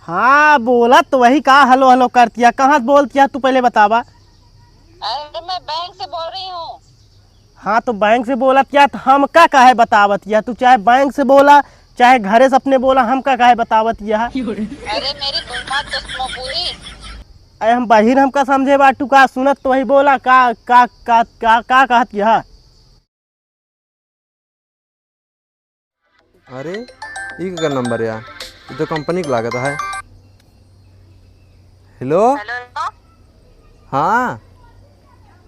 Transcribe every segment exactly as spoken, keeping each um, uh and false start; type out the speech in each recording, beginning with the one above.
हाँ, बोलत तो वही का हेलो हेलो करतिया, कहाँ से बोलतिया तू पहले बतावा। अरे, मैं बैंक से बोल रही हूँ। हाँ, तो बैंक से बोलतिया तो हमका काहे बतावतिया? तू चाहे बैंक से बोला, चाहे घरे से अपने बोला, हमका काहे बतावतिया? अरे, मेरी बात तो सुनो पूरी। अरे, हम बहिर हमका समझे बाटू का, सुनत तो वही बोला, का, का, का, का, का कहतिया? अरे, ई केकर नंबर या? ई तो कंपनी के लागत है। हेलो? हेलो? हाँ।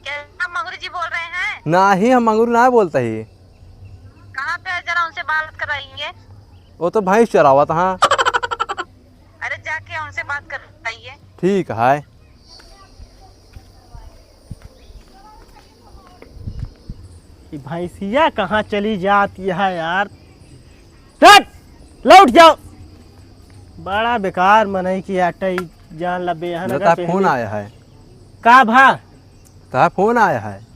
क्या आप मंगरू जी बोल रहे हैं? नाही, हम मंगरू ना बोलता ही। कहाँ पे है, जरा उनसे बात कराइए। वो तो भैंस चरावत हाँ। अरे, जाके उनसे बात कराइए। ठीक है। ई भैंसिया कहाँ चली जाती है यार? हट! लौट जाओ। बड़ा बेकार मनई की आटा ई जान ला बेहन अगर तोहार फोन पहले आया है। का भा? तोहार फोन आया है।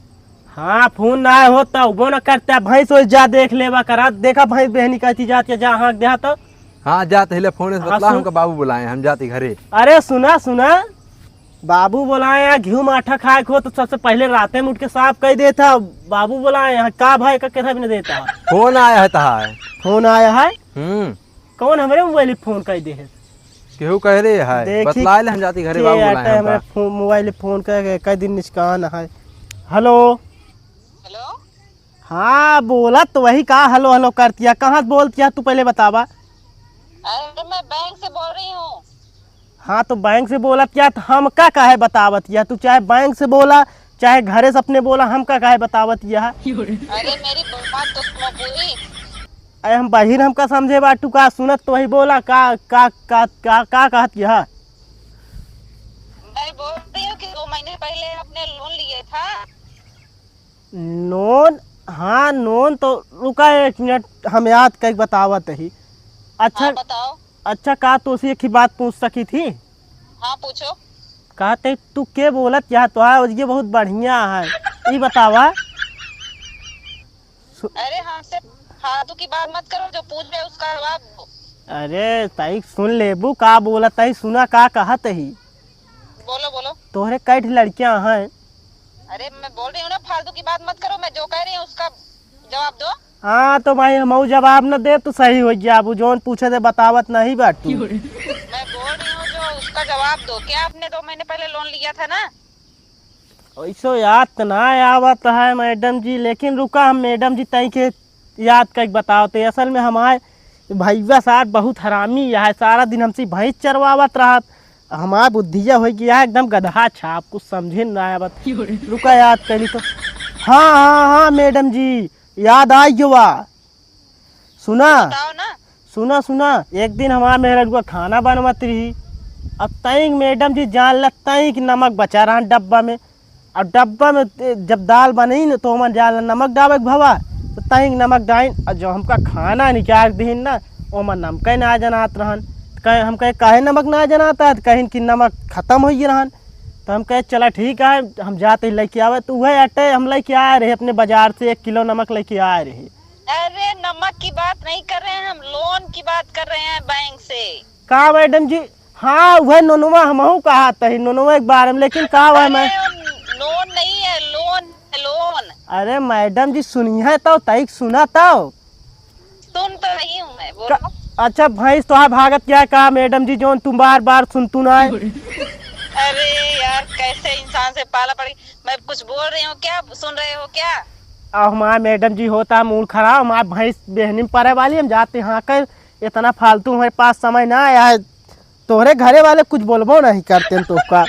हाँ, फोन ना आया हो तो वो ना करता, भैंस वैस जा देख लेवा करा, देखा भैंस बेहनी कहती जाती है, जा हाँक देहा तो। हाँ, जात हिले फोन से हाँ, बतला, सुन। हमका बाबू बुलाए, हम जाती घरे। अरे सुना, सुना, बाबू बोलाए, यहाँ घी माठा खाए को तो सबसे पहले राते में उठ के साफ कर देता। बाबू बोलाए, यहाँ का भाई का कैसा भी नहीं देता। फोन आया है तहार। फोन आया है? हम्म। कौन हमरे मोबाइल पे फोन कर दे है? केहू कह रहे है, देखी बतला ले, हम जाती घरे, के बाबू बोलाए आटा हमका। हमरे फो-, मोबाइल पे फोन कर के कई दिन निष्कान है। हेलो। हेलो। हाँ, बोलत तो वही का हेलो हेलो करतिया, कहाँ से बोलतिया तू पहले बतावा। अरे, मैं बैंक से बोल रही हूँ। हाँ, तो बैंक से बोलतिया तो हमका काहे बतावतिया? तू चाहे बैंक से बोला, चाहे घरे से अपने बोला, हमका काहे बतावतिया? अरे, मेरी बात तो सुनो पूरी। अरे, हम बहिर हमका समझे बाटू का, सुनत तो वही बोला, का, का, का, का, का कहतिया? मैं बोल रही हूँ कि दो महीने पहले आपने लोन लिए था। नोन? हाँ, नोन तो रुका एक मिनट, हम याद कइके बतावत ही। अच्छा, हाँ, बताओ। अच्छा, का तोसे एक ही बात पूछ सकी थी? हाँ, पूछो। कहते तू के बोलत या तो है, ये बहुत बढ़िया है, ई बतावा। सु- अरे, हमसे फालतू की बात मत करो, जो पूछ रहे उसका जवाब दो। अरे, तई सुन लेबू, का बोलत ही, सुना का कहत ही। बोलो, बोलो। तोहरे कई ठे लड़कियां हैं? अरे, मैं बोल रही हूँ ना, फालतू की बात मत करो, मैं जो कह रही हूँ उसका जवाब दो। हाँ, तो भाई, हमहू जवाब न दे तो सही हो गया। अब जौन पूछे थे, बतावत नहीं बाटू। मैं बोल रही हूँ, जो उसका जवाब दो। क्या आपने दो महीने पहले लोन लिया था ना? वैसो याद तो ना आवत है मैडम जी, लेकिन रुका, हम मैडम जी तई के याद कइके बतावत ही। असल में हमारे भैया साहब बहुत हरामी है, सारा दिन हमसे भैंस चरवावत रहत। हमार बुद्धिया होइ गया है एकदम गधा छाप, कुछ समझे ना आवत। रुका, याद करी तो। हाँ, हाँ, हाँ, मैडम जी, याद आ गवा। सुना, बताओ ना। सुना, सुना, एक दिन हमार मेहररुआ खाना बनवत रही, अब तईं मैडम जी जान ला, तईं नमक बचा रहा डब्बा में। अब डब्बा में ते-, जब दाल बनई न, तो ओमन जान ला नमक डाबे के भवा, तो तईं नमक डाइन, और जो हमका खाना निकाल दीन ना, ओमन नमक ना जनात रहन। कहे, हम कहे, "काहे नमक ना जनाता है?" तो कहिन कि नमक खतम होइ गए रहन। तो हम कहे, "चला ठीक है, हम जाते ही लेके आवे।" तो वह अटे हम लेके आए रहे अपने बाजार से, एक किलो नमक लेके आए रहे। अरे, नमक की बात नहीं कर रहे हैं हम, लोन की बात कर रहे हैं बैंक से। का मैडम जी? हाँ, वह नोनवा हमहू कहत ही, नोनवा के बारे में, लेकिन का वह अरे, मैं लोन नहीं है, लोन है, लोन। अरे मैडम जी, सुनिए तो, तईं सुना तो। सुन तो रही हूँ मैं, बोलो। का-, अच्छा, भैंस तोहार भागत क्या है का मैडम जी, जौन तुम बार बार सुनतू ना है? अरे यार, कैसे इंसान से पाला पड़ी। मैं कुछ बोल रही हूँ क्या, सुन रहे हो क्या? अब हमार मैडम जी होता मूड खराब, हमार भैंस बेहनी में पड़े वाली, हम जाते हाँके, इतना फालतू हमारे पास समय ना आया है। तोहरे घरे वाले कुछ बोलबो नहीं करते हैं तो का?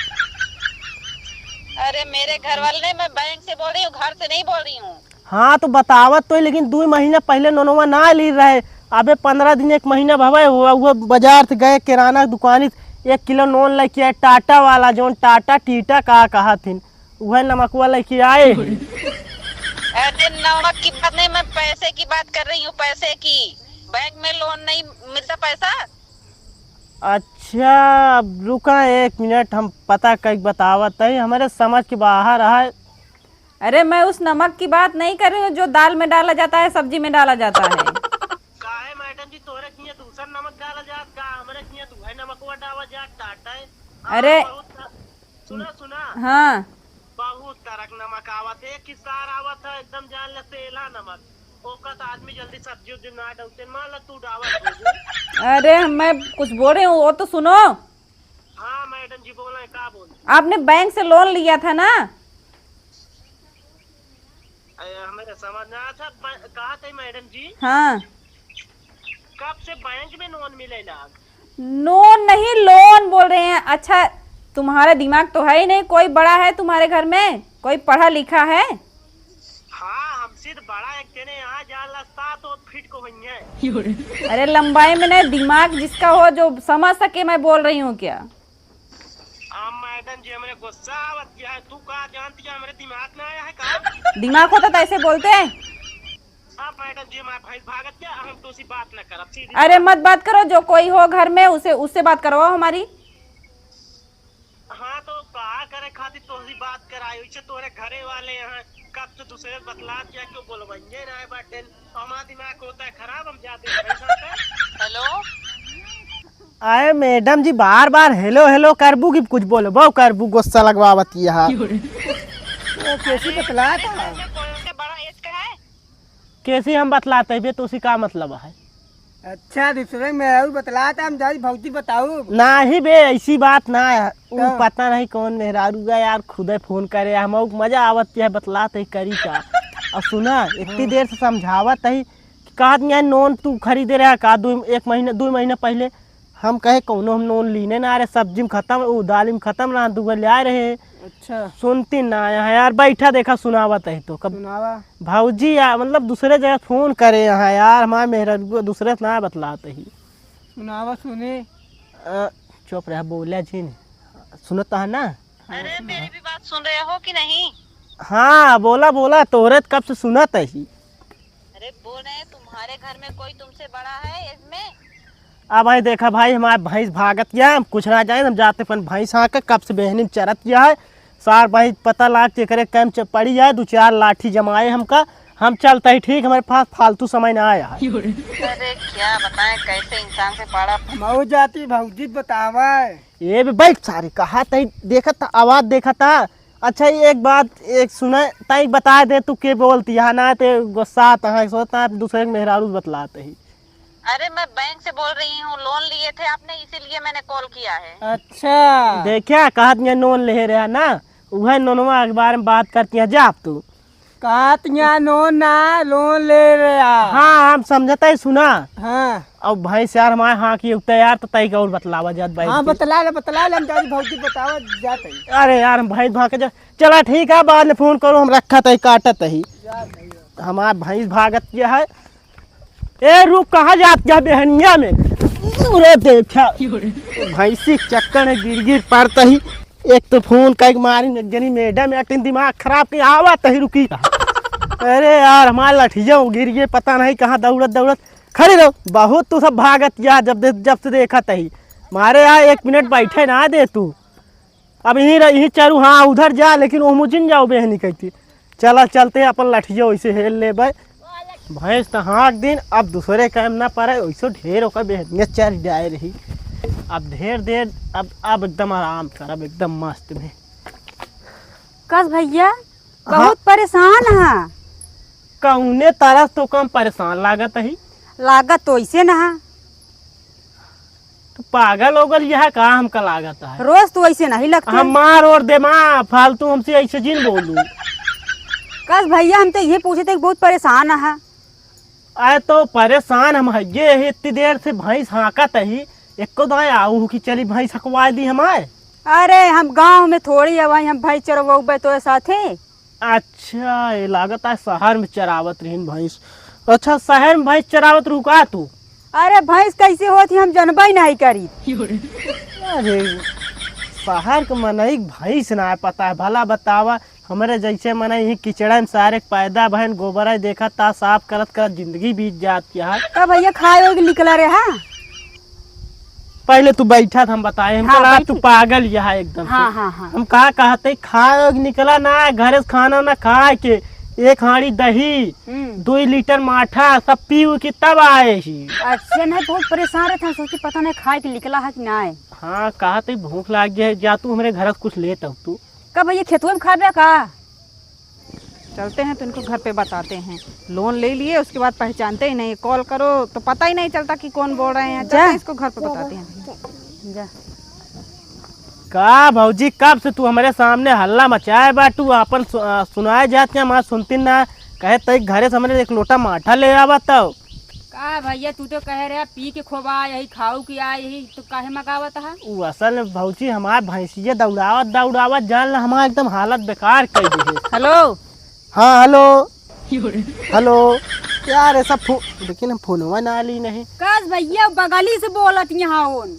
अरे, मेरे घर वाले नहीं, मैं बैंक से बोल रही हूँ, घर से नहीं बोल रही हूँ। हाँ, तो बतावत तो है, लेकिन दुइ महीना पहले नोनवा ना ली रहे। अबे पन्द्रह दिन, एक महीना भवे हुआ, वो बाजार से गए, किराना दुकानी से एक किलो नोन लेके आए, टाटा वाला, जौन टाटा टीटा का कहत हिन, वह नमकवा लेके आए। अरे, नमक की बात नहीं, मैं पैसे की बात कर रही हूँ, पैसे की। बैंक में लोन नहीं मिलता पैसा। अच्छा, अब रुका एक मिनट, हम पता कइके बतावत है, हमारे समझ के बाहर है। अरे, मैं उस नमक की बात नहीं कर रही हूँ जो दाल में डाला जाता है, सब्जी में डाला जाता है। काहे मैडम जी, तोहरे किए दूसर नमक डाला जात का? हमरे किया तू है नमकवा डावा जा टाटा है। अरे। हाँ, बहुत सा-, सुना, सुना। हाँ। बहुत तरह के नमक आवत है, एक ही सार आवत है, एकदम जान ले तेला नमक। ओका तो आदमी जल्दी सब्जी उब्जी ना डलते, मान ला तू डावत हो जो। अरे, मैं कुछ बोल रही हूँ, वो तो सुनो। हाँ मैडम जी, बोला है, का बोल? आपने बैंक से लोन लिया था ना? अरे, हमें तो समझ ना था, ब-, कहा थे मैडम जी? हाँ। कब से बैंक में लोन मिलेला? नोन नहीं, लोन बोल रहे हैं। अच्छा, तुम्हारा दिमाग तो है ही नहीं। कोई बड़ा है तुम्हारे घर में? कोई पढ़ा लिखा है? हाँ, हमसे तो बड़ा एक जने यहाँ जाला, सात ओत फीट को होइहैं। अरे, लंबाई में नहीं, दिमाग जिसका हो, जो समझ सके, मैं बोल रही हूँ क्या? हाँ मैडम जी, हमरे गुस्सा आवत क्या है? तू का जानती है, हमरे दिमाग में आया है का? दिमाग होता तो ऐसे बोलते? अब मैडम जी, हमार भैंस भागत क्या, हम तो उसी बात न करब, सीधी अरे बात। मत बात करो, जो कोई हो घर में उसे, उससे बात करवाओ हमारी। हाँ, तो का करे खातिर तोहरी बात कराई, वैसे तोहरे घरे वाले यहाँ कब से दूसरे बतला क्या, क्यों बोलवाइए ना है बाटेन। हमार दिमाग होता है खराब, हम जाते हैं भाई साहब पे। हेलो। अरे मैडम जी, बार बार हेलो हेलो करबू कि कुछ बोलबो करबू, गुस्सा लगवावत यहाँ। वो कैसी बतलात है? बड़ा एज का है। कैसी हम बतलाते हैं बे, तो उसी का मतलब है? अच्छा, दूसरे में और बतलात है, हम जाई भौजी बताऊ। नाही बे, ऐसी बात ना है। उ तो? पता नहीं कौन मेहरारू है यार, खुदे फोन करे, हम मजा आवत है बतलात है, करी का। और सुना, इतनी हाँ। देर से समझावत है, कहत नहीं, नोन तू खरीदे रहा का दो, एक महीना, दो महीना पहले? हम कहे, "कौनो हम नोन लीने ना रहे, सब्जी में खत्म, उ दाल में खत्म रहा, दुगो ले आए रहे।" अच्छा। सुनती ना यहाँ यार, बैठा देखा, सुनावत है तो कब सुनावा। भौजी या, मतलब, दूसरे जगह फोन करे यहाँ यार, हमारे मेहरा दूसरे से ना बतलाते ही। सुनावा सुने। अ, चुप रह, बोला जिन, सुनत है ना? अरे, मेरी भी बात सुन रहे हो कि नहीं? हाँ, बोला, बोला, तोहरे त कब से सुनत ही। अरे, बोल रहे हैं, तुम्हारे घर में कोई तुमसे बड़ा है एज में? अब भाई देखा भाई, हमार भैंस भागत गया, हम कुछ ना जाने, हम जाते अपन भैंस हाँके, कब से बेहनी में चरत गया है। सार भैंस पता लाग के करे कैम च-, पड़ी जाए, दो चार लाठी जमाए हमका, हम चलते ही ठीक, हमारे पास फालतू समय ना आया है। अरे, क्या बताएं, कैसे इंसान से पाड़ा। मऊ जाती भौजी बतावा। ये भी बैठ सारी कहा तई देखत था, आवाज देखत था। अच्छा, एक बात, एक सुना, तई बता दे तू के बोलती है ना, ते गुस्सा आता है, सोचता है दूसरे के मेहरारू बतलाते ही। अरे, मैं बैंक से बोल रही हूँ, लोन लिए थे आपने, इसीलिए मैंने कॉल किया है। अच्छा। देखा, कहत ये लोन ले रहा ना, वह नोनवा के बारे में बात करती है, जा अब तू। कहत यहाँ नोन ना, लोन ले रहा। हाँ, हम समझता है, सुना। हाँ। अब भैंस यार हमारे हाँ की उठते यार, तो तई का और बतलावा जात भाई हाँ, की। बतला ले, बतला ले, हम जानी भौजी बतावा जात है। अरे यार, हम भैंस भाग के जा-, चला ठीक है, बाद में फोन करो, हम रखा तई काटत ही। जात है। हमार भैंस भागत गया है। ए रुक, कहाँ जात गया बेहनिया में? अरे देखा, भैंसी के चक्कर में गिर गिर पड़त ही। एक तो फोन कई मारी, एक जनी मैडम एक्टिंग दिमाग खराब के आवत ही, रुकी। अरे यार, हमार लठिया गिर गए, पता नहीं कहाँ दौड़त दौड़त। खड़ी रहो, बहुत तू सब भागत या जब दे-, जब से देखत ही। मारे यार, एक मिनट बैठे ना दे तू। अब यहीं रह, यहीं चरू, हाँ, उधर जा, लेकिन ओहमू जिन जाओ बेहनी कहती। चला, चलते हैं, अपन लठिया वैसे हेल लेबै। भैंस तो हाँक दिन, अब दूसरे काम ना पड़े, वैसे ढेर ओकर बेहनिया चर जाए रही। अब ढेर देर, अब, अब एकदम आराम करब, एकदम मस्त में। कस भैया, हाँ। बहुत परेशान है। कौने तरह से तो कम परेशान लागत ही? लागत तो ऐसे ना है। तो पागल हो गल यह का हमका लागत है? रोज तो ऐसे नहीं लगते। हमार और दिमाग फालतू हमसे ऐसे जिन बोलू। कस भैया, हम तो ये पूछे थे कि बहुत परेशान है। अरे तो परेशान हम है, ये है, इतनी देर से भैंस हाँकत ही, एको दाएं आऊ कि चली भैंस हकवा दी हमारे। अरे हम गांव में थोड़ी है, वहीं हम भैंस चरवाउबे तो साथे। अच्छा, ये लागत है शहर में चरावत रहीन भैंस। अच्छा, शहर में भैंस चरावत रहू का तू? अरे भैंस कैसे होत ही हम जनबे नहीं करी। अरे शहर के मनई के भैंस ना पता है, भला बतावा, हमरे जैसे मनई ही किचड़ा में सारे पैदा भैन गोबरा देखत ता साफ करत करत जिंदगी बीत जात क्या है। का भैया खाए होए के निकला रहे, हाँ? पहले तू बैठा था, हम बताए, हम हाँ, कहा, "तू बैठी। पागल यहाँ एकदम से।" हाँ, हाँ, हाँ। हम का कहते, खाए निकला ना, घरे से खाना ना खाए के, एक हाँड़ी दही, हम्म। दुई लीटर माठा, सब पी उ के तब आए ही। अच्छा, नहीं, बहुत परेशान रहत हैं, सोची पता नहीं खाए के निकला है कि नहीं। हाँ, कहा तो भूख लाग गया है, जा तू हमरे घर से कुछ लेत आव तू। का भैया, खेतवा में खाबे का? चलते हैं तो इनको घर पे बताते हैं। लोन ले लिए, उसके बाद पहचानते ही नहीं, कॉल करो तो पता ही नहीं चलता कि कौन बोल रहे हैं। चलते जा। हैं, इसको घर पे बताते हैं। जा। का भौजी, कब से तू हमरे सामने हल्ला मचाए बाटू, आपन सु-, आ, सुनाए जात है, हमार सुनती ना, कहे तई घरे से हमरे एक लोटा माठा ले आवा तब। का भैया, तू तो कहे रहे पी के खोबा यही खाऊ के आ यही, तो काहे मगावत है? उ असल में भौजी हमार भैंसिया दौड़ावत दौड़ावत जान ला हमार एकदम हालत बेकार कर दी है। हेलो। हाँ, हेलो। हेलो। यार, ऐसा फो-, लेकिन हम फोनवा ना ली नहीं। कस भैया, बगली से बोलत यहाँ ओन।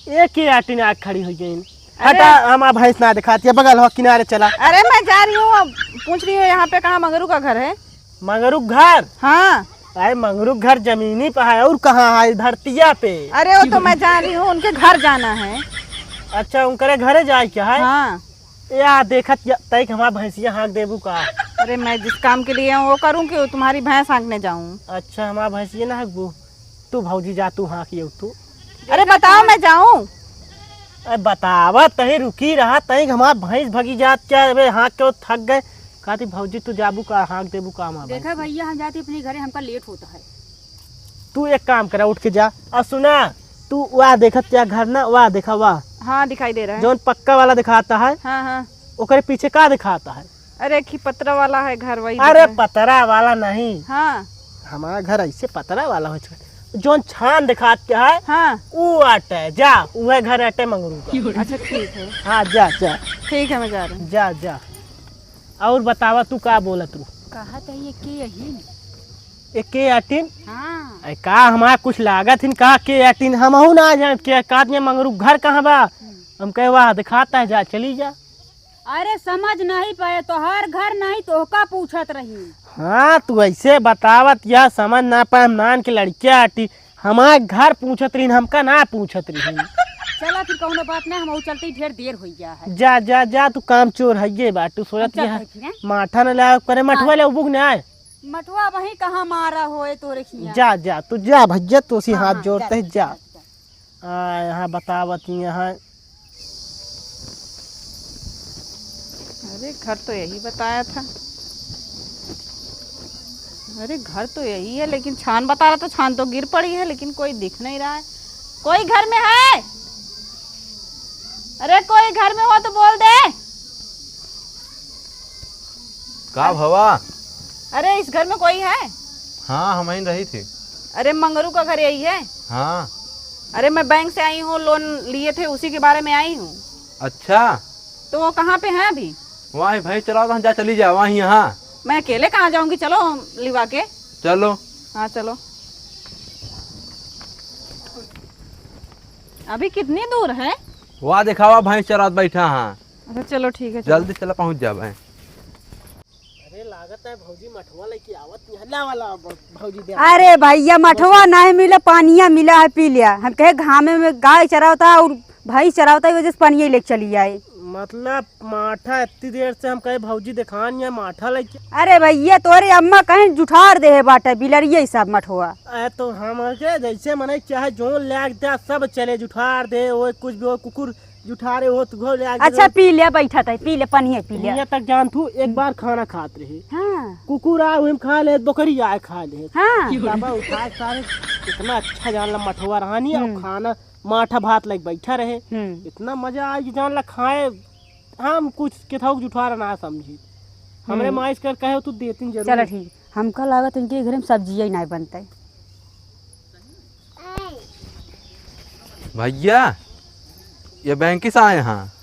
एक ही आटिन आग खड़ी हो गई। अरे। हटा, हम अब भैंस ना दिखाती है, बगल हो, किनारे चला। अरे, मैं जा रही हूँ, अब पूछ रही हूँ यहाँ पे कहाँ मंगरू का घर है। मंगरू का घर? हाँ। अरे, मंगरू का घर जमीनी पे है, और कहाँ है? धरतिया पे। अरे, वो तो मैं जा रही हूँ, उनके घर जाना है। अच्छा, उनकरे घरे जाए क्या है? हाँ। या देखत या, तैक हमार भैंसिया हाँक देबू का? अरे, मैं जिस काम के लिए हूँ, वो करूँ, क्यों तुम्हारी भैंस हाँकने जाऊँ? अच्छा, हमार भैंसिया ना हाँकबू? तू भौजी जा, तू हाँक येऊ तू। अरे बताओ, मैं जाऊं? अरे बतावा, तही रुकी रहा, तही हमार भैंस भगी जात क्या? अबे हाँक के वो थक गए। कहती, "भौजी तू जाबू का, हाँक देबू का हमार भैंस?" देखा भैया, हम जाते अपने घरे, हमका लेट होता है। तू एक काम करा, उठ के जा। और सुना, तू वह देखत क्या घर ना, वह देखा, वह। हाँ, दिखाई दे रहा है। जौन पक्का वाला दिखाता है, हाँ, हाँ। ओकरे पीछे का दिखाता है? अरे, एक ही पतरा वाला है घर, वही अरे, दिखा है। पतरा वाला नहीं। हाँ। हमारा घर ऐसे पतरा वाला हो चुका। जौन छान दिखात के है, हाँ। ऊ आटे, जा, उहे घर आटे मंगरू का। अच्छा, ठीक है। हाँ, जा, जा। ठीक है, मैं जा रही हूँ। जा, जा। और बतावा, तू का बोलत रू? कहा तो ये के यही? ए, के आटिन? हाँ। अरे, का हमारा कुछ लागत हिन, का के आटिन? हमहू ना जान के, का आदमी मंगरू घर कहाँ बा? हम्म। हम कहे, "वाह, दिखाता है, जा, चली जा।" अरे समझ नहीं पाए, तोहार घर नहीं, तोहका पूछत रही। हाँ, तू ऐसे बतावत या समझ ना पाए, हम नान के लड़किया आटी, हमार घर पूछत रही, हमका ना पूछत रही। चला फिर कौनो बात ना, हम चलते ही ढेर देर हो गया है। जा, जा, जा, तू काम चोर है ये बात, तू सोचत हम चलते हैं फिर, हैं? माठा न लाया करे, मठुआ हाँ। ले उबुक ना आए। मठुआ वही कहाँ मारा होए तोरे खिया। जा, जा, तू जा भैया, तू सी हाँ, हाथ हाँ, जोड़ते जा, ही जा। जा, जा। आ, यहाँ बतावत ही यहाँ। अरे, घर तो यही बताया था। अरे, घर तो यही है, लेकिन छान बता रहा था, छान तो गिर पड़ी है, लेकिन कोई दिख नहीं रहा है। कोई घर में है? अरे, कोई घर में हो तो बोल दे। का भवा? अरे, इस घर में कोई है? हाँ, हम ही रही थी। अरे, मंगरू का घर यही है? हाँ। अरे, मैं बैंक से आई हूँ, लोन लिए थे, उसी के बारे में आई हूँ। अच्छा। तो वो कहाँ पे है अभी? वहाँ भैंस चरावत हैं, जा चली जा, वहाँ यहाँ। मैं अकेले कहाँ जाऊँगी, चलो लिवा के। चलो। हाँ, चलो। अभी कितनी दूर है? वहाँ देखावा, भैंस चरावत बैठा हाँ। अच्छा, चलो, ठीक है, चलो। जल्दी चला, पहुँच जाबे। अरे, लागत है भौजी मठवा लेके आवत नहीं है। ला वाला भौ-, भौजी दे। अरे भैया, मठवा नहीं मिला, पानिया मिला है, पी लिया। हम कहे घामे में गाय चरावता और भैंस चरावता, वजह से पानिया लेके चली आए। मतलब माठा इतनी देर से हम कहे भौजी दिखान या माठा लेके। अरे भैया, तोरे अम्मा कहीं जुठार दे है बाटे, बिलरिया ही सब मठवा। अरे तो हम के जैसे मने चाहे जोन लाग दे, सब चले जुठार दे, वो कुछ भी हो, कुकुर जुठारे हो तो घोल आगे अच्छा, रहो। पी ले, बैठा था, पी ले, पानी है, पी ले। हियां तक जान थू, एक बार खाना खात रहे। हाँ। कुकुर आए, वही में खा ले, बकरी आए, खा ले। हाँ। बाबा उठाए सारे, इतना अच्छा जान ला मठवा रहनी, और हम्म। खाना, माठा भात लेके बैठा रहे। हम्म। इतना मजा आए कि जान ला खाए, हम कुछ केथाऊ जुठारा ना समझी। हमरे हम्म। माइस कर कहे, "तू देतिन जरूर।" चला ठीक, हमका लागत इनके घर में सब्जिया ही ना बनता है। भैया, ये बैंक से आए हैं।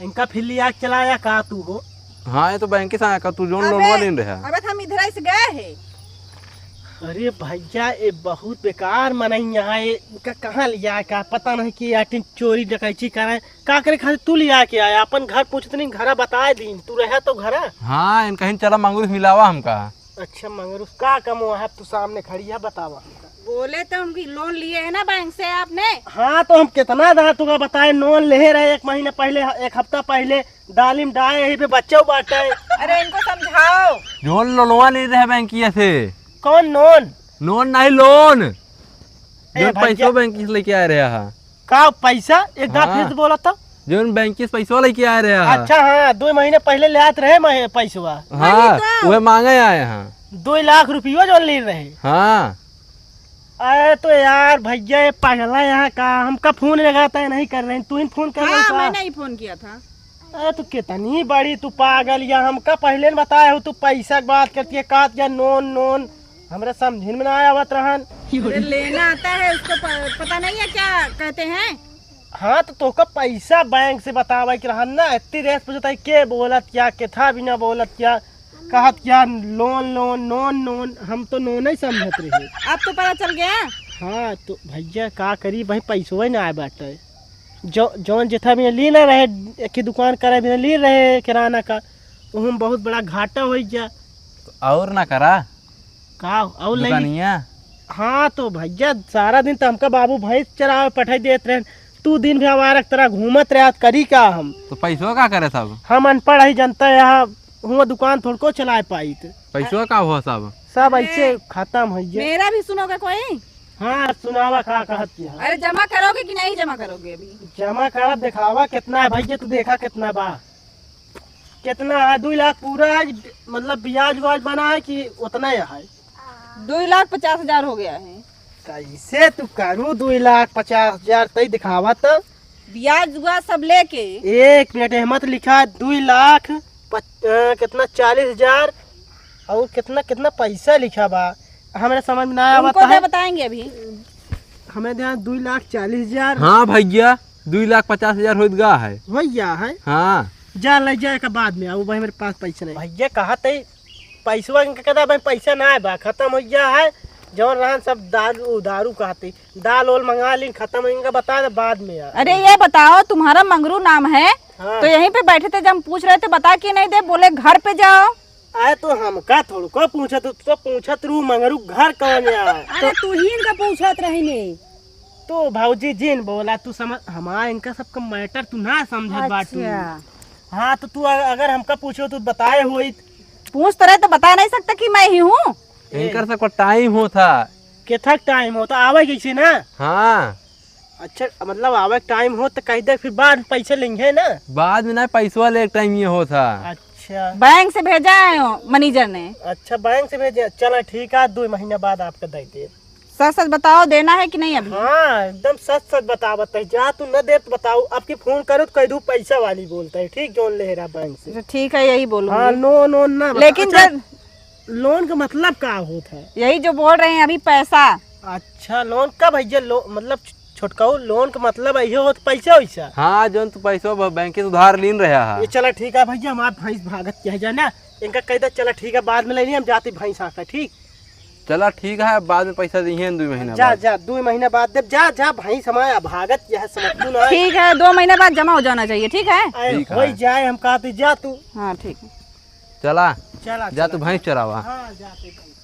इनका फिर लिया के चला आया का तू हो? हाँ, ये तो बैंक से आया का, तू जोन अबे, लोनवा लेन रहा। अबे, हम इधर से गए हैं। अरे भैया, ये बहुत बेकार मनई यहाँ है, इनका कहाँ लिया का पता नहीं कि आटिन चोरी डकैती करे। का करे खातिर तू लिया के आया? अपन घर पूछत नहीं, घरा बताए दीन, तू रहा तो घरा। हाँ, इनका ही चला मंगरूस मिलावा हमका। अच्छा मंगरूस, का कमवा है, तू सामने खड़ी है, बतावा हमका। बोले तो हम कि लोन लिए है ना बैंक से आपने। हाँ, तो हम कितना दाँत तुका बताए, लोन लेहे रहे एक महीना पहिले, एक हफ्ता पहिले, दालिम डाए यही पे बच्चो बाटे। अरे इनको समझाओ। जौन लोनवा ले रहे बैंकिया से। कौन लोन? लोन नहीं, लोन। ए जौन भैया। पैसो बैंक से लेके आए रहे हा। का पैसा? एक दाँत हाँ। फिर से बोला तो। जौन बैंक से पैसो लेके आए रहे हा। अच्छा, हाँ, दो महीने पहिले ले आत रहे मैं पैसवा। हाँ, वही तो। वह मांगे आए हैं। दो लाख रुपयो जौन ले रहे। हाँ। अरे तो यार भैया, ये पागला यहाँ का, हमका फोन लगाता है, नहीं कर रहे, तू ही फोन कर रहे हाँ, का? मैंने ही फोन किया था। अरे तू कितनी बड़ी तू पागल या, हमका पहिले न बताए हो, तू पैसा की बात करती है, कात या नोन नोन, हमरा समझ में ना आवत रहन। अरे लेना आता है उसको प-, पता नहीं है क्या कहते हैं? हाँ तो तोका पैसा बैंक से बतावे के रहन ना, इतनी रेस पूछता है के बोलत क्या, केथा बिना बोलत क्या, कहत क्या लोन लोन नोन नोन, हम तो नोन ही समझत रहे। अब तो पता चल गया। हाँ तो भैया का करी भाई, पैसो ही ना आए बाटे। जो जौन जेथा बिना ली ना रहे, एक ही दुकान करे बिना ली रहे किराना का, तो हम बहुत बड़ा घाटा हो गया। तो और ना करा का और ले दुकानिया? हाँ तो भैया सारा दिन तो हमका बाबू भैंस चरावे पठाई देत रहे, तू दिन भी आवारा की तरह घूमत रहे, करी का हम? तो पैसो का करे सब? हम अनपढ़ ही जनता, यहाँ हुआ दुकान थोड़को चलाए पाई थे। पैसो का हुआ सब? सब अरे, ऐसे खत्म हो गया। मेरा भी सुनोगे कोई? हाँ सुनावा का कहत किया। अरे जमा करोगे कि नहीं जमा करोगे अभी? जमा करब, देखावा कितना है भैया, तू देखा कितना बा। कितना है? दो लाख पूरा है, मतलब ब्याज व्याज बना है कि उतना ही है? दो लाख पचास हजार हो गया है। कैसे तू करू दो लाख पचास हजार? तई दिखावा तो। ब्याज हुआ सब लेके। एक मिनट, हिम्मत लिखा दो लाख पच-, अ, कितना, चालीस हजार और कितना, कितना पैसा लिखा बा, हमारे समझ में ना आवत उनको है। दे बताएंगे अभी। हमें ध्यान दो लाख चालीस हजार। हाँ भैया, दो लाख पचास हजार होत गा है। हो गया है। हाँ। जा ले जाए का बाद में, अब भाई मेरे पास पैसा नहीं। भैया कहा तई पैसवा इनका कहता भाई पैसा ना है बा, खत्म हो गया है। जौन रहन सब दारू, दारू कहते, दाल ओल मंगा ली, खत्म इनका बता दे बाद में यार। अरे ये बताओ, तुम्हारा मंगरू नाम है, हाँ। तो यहीं पे बैठे थे, जब हम पूछ रहे थे, बता के नहीं दे, बोले घर पे जाओ। अरे तो हमका थोड़को पूछत, तू तो पूछत रू मंगरू घर कौन है? अरे तू ही इनका पूछत रही ने। तो भौजी जिन बोला, तू समझ, हमारा इनका सबका मैटर तू ना समझत बाटू। अच्छा। हाँ तो तू अ-, अगर हमका पूछो तो बताए होइत। पूछ तो रहे तो बता नहीं सकता कि मैं ही हूँ। इनकर सबका टाइम होता। केथक टाइम होता, आवे कैसे ना? हाँ। अच्छा, मतलब आवे टाइम हो तो कह दे, फिर बाद में पैसे लेंगे ना। बाद में ना, पैसवा ले टाइम ये होता। अच्छा। बैंक से भेजा है वो मैनेजर ने। अच्छा, बैंक से भेजे, चला ठीक है, दो महीना बाद आपका दे दे। सच सच बताओ, देना है कि नहीं अभी? हाँ, एकदम सच सच बतावत है। जा तू न दे तो बताओ, अब की फोन करो तो कह दू पैसा वाली बोलता है, ठीक, जौन ले रहा बैंक से। अच्छा, ठीक है, यही बोलूंगी। हाँ, नो, नो, ना बता। लेकिन अच्छा, जब लोन का मतलब का होत है? यही जो बोल रहे हैं अभी, पैसा। अच्छा, लोन का भैया, लो-, मतलब छ-, छोटकाऊ, लोन का मतलब यही होत पैसा वैसा? हाँ, जौन तू पैसा ब-, बैंक से उधार लीन रहा है। ये चला ठीक है भैया, हमार भैंस भागत क्या है जाना, इनका कह दे, चला ठीक है, बाद में लेनी, हम जाते भैंस आके, ठीक? चला ठीक है, बाद में पैसा दिहे दो महीना जा, बाद। जा, दो महीना बाद देब, जा, जा, भैंस हमारा भागत यह समझ तू ना। ठीक है, दो महीना बाद जमा हो जाना चाहिए, ठीक है? अरे, ठीक होई है। जाए, हम कहते जा तू। हाँ, ठीक है। चला। चला, जा चला। तू भैंस चरावा। हाँ, जा तू भैंस।